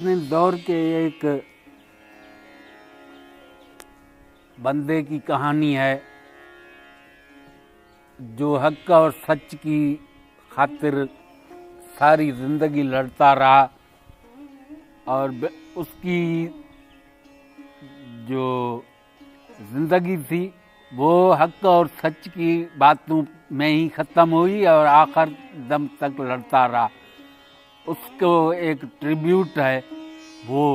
अपने दौर के एक बंदे की कहानी है जो हक और सच की खातिर सारी ज़िंदगी लड़ता रहा और उसकी जो ज़िंदगी थी वो हक और सच की बातों में ही ख़त्म हुई और आखिर दम तक लड़ता रहा। उसको एक ट्रिब्यूट है वो।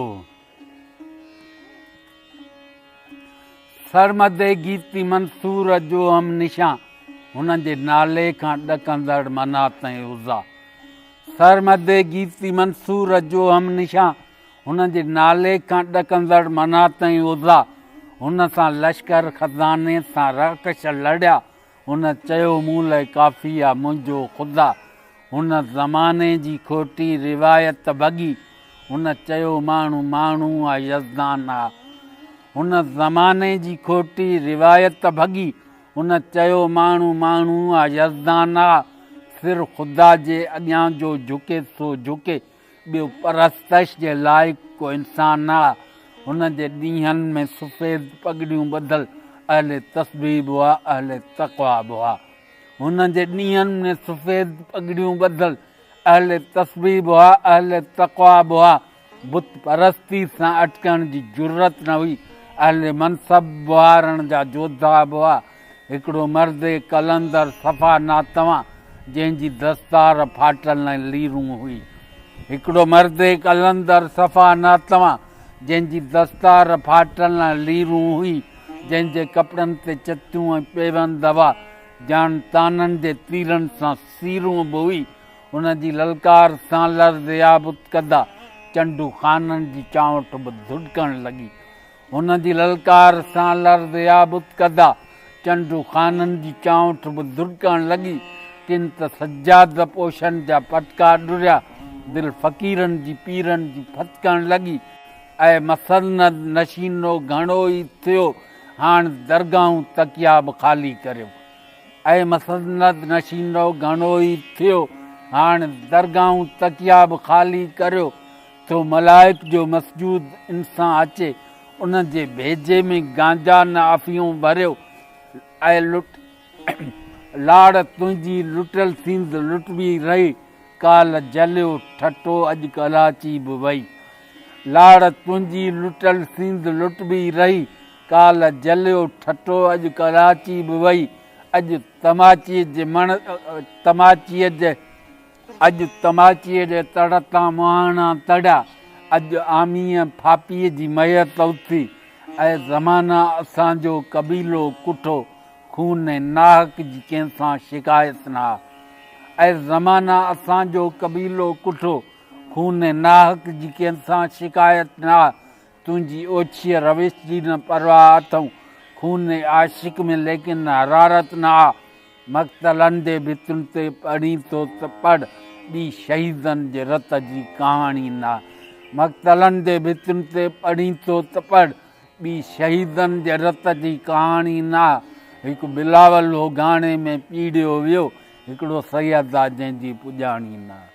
सरमदे गीती मंसूर जो हम निशां, हुन जे नाले खां ॾकंदड़ मनात ऐं उज़ा। सरमदे गीती मंसूर जो हम निशां, हुन जे नाले खां ॾकंदड़ मनात ऐं उज़ा। हुन सां लश्कर ख़ज़ाने सां राकश लड़िया, हुन चयो मूं लाइ काफ़ी आ मुंहिंजो ख़ुदा। هن زماني جي کوٽي روايت ڀڳي، هن چيو ماڻهو ماڻهو آ يزدان آ. هن زماني جي کوٽي روايت ڀڳي، هن چيو ماڻهو ماڻهو آ يزدان آ. سر خدا جي اڳيان جو جهڪي سو جهڪي، ٻيو پرستش جي لائق ڪو انسان آ. هن جي ڏينهن ۾ سفيد پڳڙيون ٻڌل اهل تسبيح به هئا، اهل تقويٰ به هئا. هن جي ڏينهن ۾ سفيد پڳڙيون ٻڌل اهل تسبيح به هئا، اهل تقويٰ به هئا. بت پرستي سان اٽڪڻ جي جرئت نه هئي. اهل منصب ٻهارڻ جا جوڌا به هئا. هڪڙو مرد قلندر صفا ناتوان، جنهن جي دستار ڦاٽل ۽ ليرون هئي. هڪڙو مرد قلندر صفا ناتوان، جنهن جي دستار ڦاٽل ۽ ليرون هئي. جنهن جي ڪپڙن تي چتيون ۽ پيوند هئا، جان طعنن جي تيرن سان سيرون به هئي، ان جي للڪار سان لرزيا بتڪدا چنڊو خانن جي چانئٺ به ڌڏڪڻ لڳي. هن جي للڪار سان لرزيا بتڪدا چنڊو خانن جي چانئٺ به ڌڏڪڻ لڳي. ڪن ته سجاده پوشن جا پٽڪا ڏريا، دل فقيرن جي پيرن جي ڦٿڪڻ لڳي. اي مسند نشينو گهڻو ئي ٿيو، هاڻ درگاهون تڪيا به خالي ڪريو. اي مسند نشينو گهڻو ئي ٿيو، هاڻ درگاهون تڪيا به خالي ڪريو. ٿو ملائڪ جو مسجود انسان اچي، ان جي ڀيجي ۾ گانجا نه افيون ڀريو. اي لٽ لاڙ تنهنجي لٽيل سينڌ لٽبي رهي، ڪالهه جليو ٺٽو اڄ ڪراچي به وئي. لاڙ تنهنجي لٽل سينڌ لٽبي رهي، ڪالهه جليو ٺٽو اڄ ڪراچي به وئي. اڄ تماچيء جي مڻ تماچيء جي اڄ تماچيء جي تڙ تان مهاڻا تڙيا، اڄ آميء ڦاپيء جي ميت اٿي. اي زمانا اسان جو قبيلو ڪٺو، خون ناحق جي ڪنهن سان شڪايت نه آ. اي زمانا اسان جو قبيلو ڪٺو، خون ناحق جي ڪنهن سان شڪايت نه آ. تنهنجي اوڇيء روش جي نه پرواهه اٿئون، خون عاشق ۾ ليڪن حرارت نه آ. مقتلن جي ڀتين تي پڙهين ٿو ته پڙهه، ٻي شهيدن جي رت جي ڪهاڻي نه آ. مقتلن جي ڀتين تي پڙهين ٿو ته پڙهه، ٻي شهيدن جي رت جي ڪهاڻي نه آ. هڪ بلاول هو گهاڻي ۾ پيڙهيو ويو، هڪڙو سيد آ جنهن جي پڄاڻي نه آ.